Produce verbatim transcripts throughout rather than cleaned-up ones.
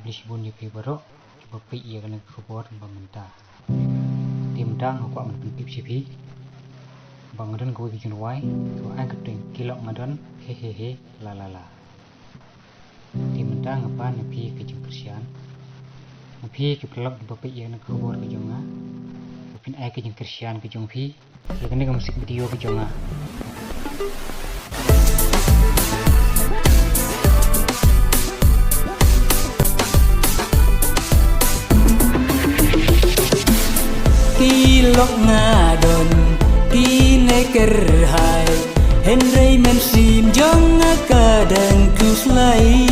Khublei shibun ïa phi baroh kiba peit ïa kane ka khubor ba mynta. Te mynta nga kwah ban pyntip sha phi ba nga don kawei ka jingrwai kaba ai ka kyrteng Ki Lok Nga Don He He He La La La. Te mynta nga pan ïa phi ka jingkyrshan na phi ki paralok kiba peit ïa kane ka khubor ka jong nga, ba phin ai ka jingkyrshan ka jong phi ïa kane ka music video ka jong nga. Ki lok nga don kine kyrhai, hynrei mynsiem jong nga ka dang khuslai.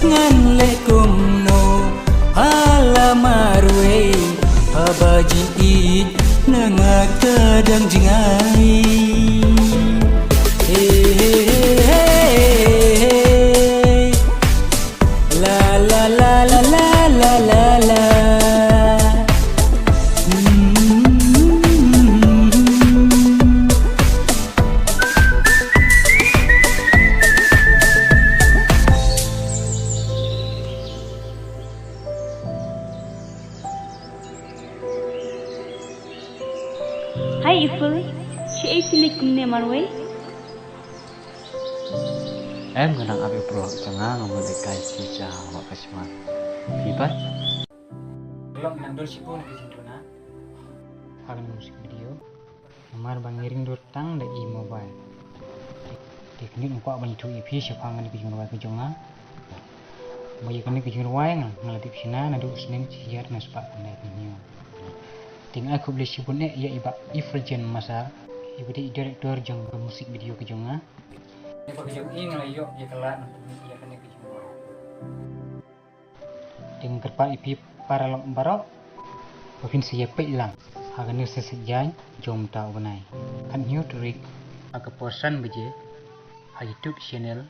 Ngan leh kumno ha la marwei, haba jingïeit na nga ka dang jngai. Hey, hey, hey, hey, hey. La, la, la, la. Mm. Hi Ifel, shaei phi leit kumne marwei? Em, nga dang ap ïa u paralok jong nga, nga mut leit kai sha wah ka shmar. Phi pat? Paralok, nang dur shibun ka jingduna ha kane ka music video. Namar ba ngi ring dur tang da i mobile. Te kane nga kwah ban ïathuh ïa phi shaphang kane ka jingrwai ka jong nga. Ba ïa kane ka jingrwai nga, nga la dep shna naduh u snem shi hajar khyndai spah khyndai phew hynñiew. Te nga ai khublei shibun eh ïa i Bah Effulgent Massa, iba dei i director jong ka music video ka jong nga. Ïa ka jong i nga la ïoh ïa ka lad na ka jong i ïa kane ka jingmut. Te nga kyrpad ïa phi paralok baroh ba phin sa ïa peit lang ha kane ka sesek jaiñ jong mynta u bnai khathynñiew tarik ha ka por san baje ha YouTube channel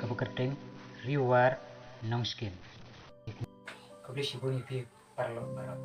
kaba kyrteng Riwar Nongskin. Khublei shibun ïa phi paralok baroh.